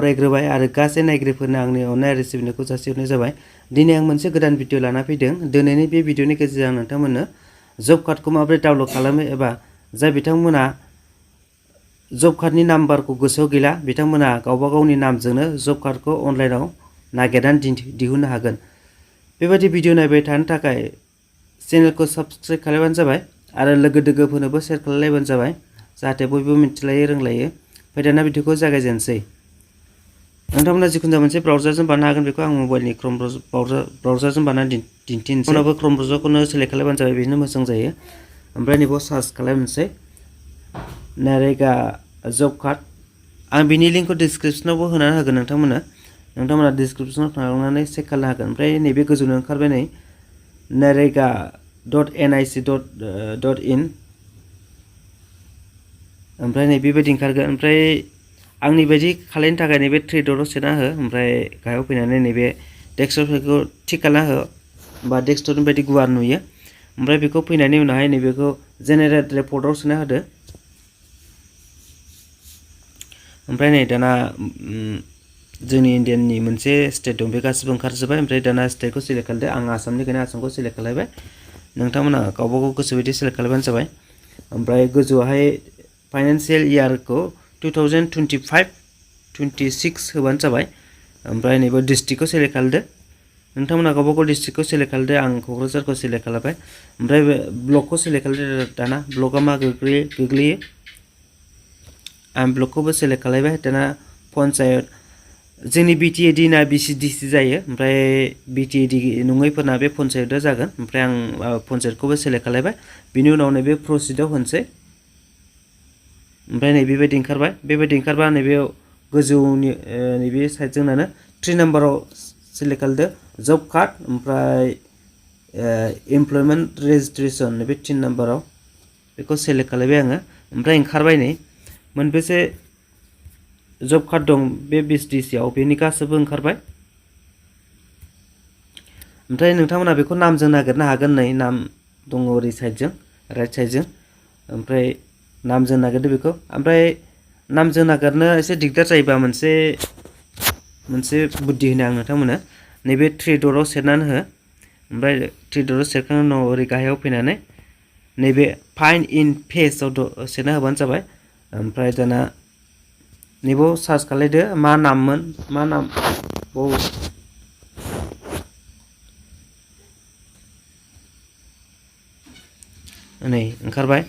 फरायग्रोबाय आरो गासै नायगिरिफोरनो आंनि अननाय आरो सिबिनायखौ जासिहरनाय जाबाय। दिनै आं मोनसे गोदान भिडिअ लाना फैदों। दिनैनि बे भिडिअनि गेजेरजों आं नोंथांमोननो जब कार्डखौ माबोरै डाउनलड खालामो एबा जाय बिथांमोना जब कार्डनि नाम्बारखौ गोसोआव गैला बिथांमोना गावबा गावनि नामजोंनो जब कार्डखौ अनलाइनाव नागिरनानै दिहुननो हागोन। बेबायदि भिडिअ नायबाय थानो थाखाय चेनेलखौ साबस्क्राइब खालामबानो जाबाय आरो लोगो दोगोफोरनोबो शेयार खालामलायबानो जाबाय जाहाथे बयबो मिथिलायो रोंलायो। फै दाना भिडिअखौ जागायजेनसै। नोंथांमोना जिखुनु जाया मोनसे ब्राउजारजों बानायनो हागोन। बेखौ आं मबाइलनि क्रोम ब्राउजारजों बानायनानै दिन्थिनोसै। उनावबो क्रोम ब्राउजारखौनो सेलेक्ट खालामबानो जाबाय, बेनो मोजां जायो। ओमफ्राय नैबाव सार्च खालामनोसै नारेगा जब कार्ड। आं बिनि लिंकखौ डिसक्रिपसनावबो होनानै होगोन नोंथांमोना डिसक्रिपसनाव थांनानै चेक खालामनो हागोन। ओमफ्राय नैबे गोजौनो ओंखारबाय नै narega.nic.in ओमफ्राय नै बेबायदि ओंखारगोन। ओमफ्राय आंनि बायदि खालायनो थाखाय नैबे थ्रि डटआव सोना हो। ओमफ्राय गाहायाव फैनानै नैबे डेस्कटपखौ थिक खालामना हो बा डेस्कटपनि बायदि गुवार नुयो। ओमफ्राय बेखौ फैनायनि उनावहाय नैबेखौ जेनेरेट रिपर्टआव सोना होदो। ओमफ्राय नै दाना जोंनि इण्डियाननि मोनसे स्टेट दं, बे गासिबो ओंखारजोब्बाय। ओमफ्राय दाना स्टेटखौ सेलेक्ट खालामदो। आं आसामनिखायनो आसामखौ सेलेक्ट खालामबाय। नोंथांमोना गावबा गाव गोसो बायदि सेलेक्ट खालामबानो जाबाय। ओमफ्राय गोजौआवहाय फाइनान्सियेल इयारखौ 2025-26 होबानो जाबाय। ओमफ्राय नैबे डिस्ट्रिक्टखौ सेलेक्ट खालामदो। नोंथांमोना गावबा गाव डिस्ट्रिक्टखौ सेलेक्ट खालामदो। आं क'क्राझारखौ सेलेक्ट खालामबाय। ओमफ्राय बे ब्लकखौ सेलेक्ट खालामदो। दाना ब्लकआ मा गोग्लैयो आं ब्लकखौबो सेलेक्ट खालामबाय। दाना पन्चायत जोंनि बिटिएडि ना बिसिडिसि जायो। ओमफ्राय बिटिएडि नङैफोरना बे पन्चायतआ जागोन। ओमफ्राय आं पन्चायतखौबो सेलेक्ट खालामबाय। बिनि उनाव नैबे प्रसिडआव होनोसै। ओमफ्राय नै बेबायदि ओंखारबाय। बेबायदि ओंखारबा नैबे गोजौनि नैबे साइडजोंनो 3 नाम्बाराव सेलेक्ट खालामदो जब कार्ड। ओमफ्राय एमप्लयमेन्ट रेजिस्ट्रेसन नैबे 3 नाम्बाराव बेखौ सेलेक्ट खालामबाय आङो। ओमफ्राय ओंखारबाय नै मोनबेसे जब कार्ड दं बे बिसिडिसिआव बेनि गासैबो ओंखारबाय। ओमफ्राय नोंथांमोना बेखौ नामजों नागिरनो हागोन। नै नाम दङ ओरै साइडजों राइट साइडजों। ओमफ्राय नामजों नागिरदो बेखौ। ओमफ्राय नामजों नागिरनो एसे दिगदार जायोबा मोनसे बुद्धि होनो आं नोंथांमोननो। नैबे थ्रि डटआव सेरनानै हो। ओमफ्राय थ्रि डटआव सेरखांनायनि उनाव ओरै गाहायाव फैनानै नैबे फाइन्ड इन पेजआव सेरना होबानो जाबाय। ओमफ्राय दाना नैबाव सार्च खालामदो मा नाममोन, मा नाम नै ओंखारबाय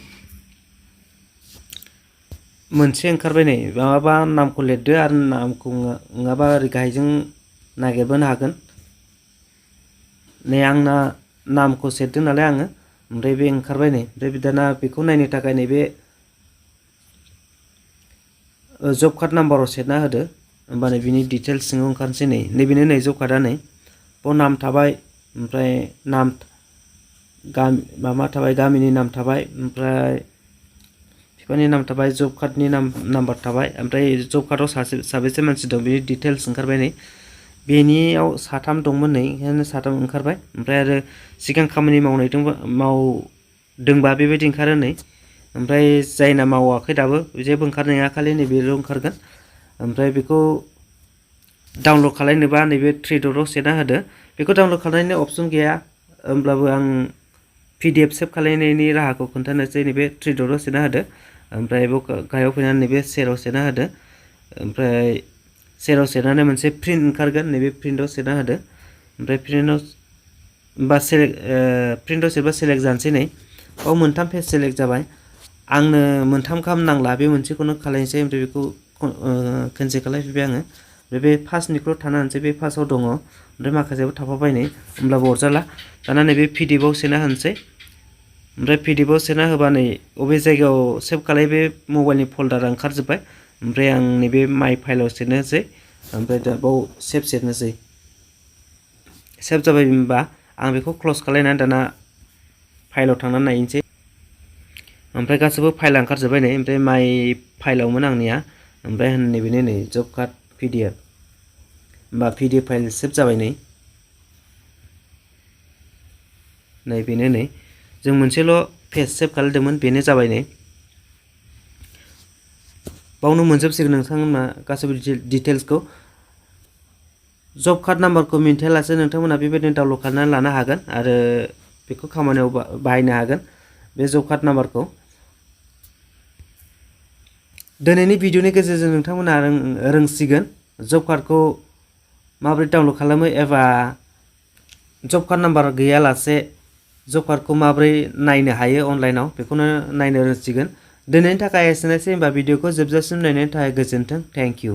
मोनसे ओंखारबाय। नै माबाबा नामखौ लिरदो आरो नामखौ नङाबा ओरै गाहायजों नागिरबोनो हागोन। नै आंना नामखौ सेरदों नालाय आङो। ओमफ्राय बे ओंखारबाय नै। ओमफ्राय दाना बेखौ नायनो थाखाय नैबे जब कार्ड नाम्बाराव सेरना होदो। होमबानो बिनि डिटेल्स सिङाव ओंखारनोसै। नै नैबेनो नै जब कार्डआ नै बाव नाम थाबाय। ओमफ्राय नाम माबा थाबाय, गामिनि नाम थाबाय, ओमफ्राय बिफानि नाम थाबाय, जब कार्डनि नाम्बार थाबाय। ओमफ्राय जब कार्डआव साबेसे मानसि दं बेनि डिटेल्स ओंखारबाय। नै बेनियाव 3 दंमोन नै ओंखायनो 3 ओंखारबाय। ओमफ्राय आरो सिगां खामानि मावदोंबा बेबायदि ओंखारो नै। ओमफ्राय जायना मावाखै दाबो जेबो ओंखारनाय नङा, खालि नैबेल' ओंखारगोन। ओमफ्राय बेखौ डाउनलड खालामनोबा नैबे थ्रि डटआव सेरना होदो। बेखौ डाउनलड खालामनायनि अपसन गैया, होमब्लाबो आं PDF सेभ खालामनायनि राहाखौ खोन्थानोसै। नैबे थ्रि डटआव सेरना होदो। ओमफ्राय बेयाव गाहायाव फैनानै नैबे सेराव सेरना होदो। ओमफ्राय सेराव सेरनानै मोनसे प्रिन्ट ओंखारगोन, नैबे प्रिन्टआव सेरना होदो। ओमफ्राय प्रिन्टआव सेरबा सेलेक्ट जानोसै। नै बाव 3 पेज सेलेक्ट जाबाय। आंनो 3 गाहाम नांला, बे मोनसेखौनो खालामनोसै। ओमफ्राय बेखौ केनसेल खालामफिनबाय आङो। ओमफ्राय बे फार्स्टनिखौ थाना होनोसै, बे फार्स्टआव दङ। ओमफ्राय माखासेयाबो थाफाबाय नै, होमब्लाबो अरजाला। दाना नैबे PDFआव सोना होनोसै। ओमफ्राय PDFआव सोना होबा नै बबे जायगायाव सेभ खालाय बे मबाइलनि फल्डारा ओंखारजोब्बाय। ओमफ्राय आं नैबे माइ फाइलाव सेरनोसै। ओमफ्राय दा बाव सेभ सेरनोसै। सेभ जाबाय होनबा आं बेखौ क्लस खालामनानै दाना फाइलाव थांनानै नायनोसै। ओमफ्राय गासैबो फाइला ओंखारजोब्बाय नै। ओमफ्राय माइ फाइलावमोन आंनिया। ओमफ्राय नैबेनो नै जब कार्ड PDF होमबा PDF फाइल सेभ जाबाय। नै बेनो नै जों मोनसेल' पेज सेभ खालामदोंमोन, बेनो जाबाय नै। बावनो मोनजोबसिगोन नोंथांमोना गासैबो डिटेल्सखौ। जब कार्ड नाम्बारखौ मिन्थियालासे नोंथांमोना बेबायदिनो डाउनलड खालामनानै लानो हागोन आरो बेखौ खामानियाव बाहायनो हागोन बे जब कार्ड नाम्बारखौ। दिनैनि भिडिअनि गेजेरजों नोंथांमोना रोंसिगोन जब कार्डखौ माबोरै डाउनलड खालामो एबा जब कार्ड नाम्बार गैयालासे जब कार्डखौ माबोरै नायनो हायो अनलाइनाव बेखौनो नायनो रोंसिगोन। दिनैनि थाखाय एसेनोसै, होमबा भिडिअखौ जोबजासिम नायनायनि थाखाय गोजोन्थों। Thank you.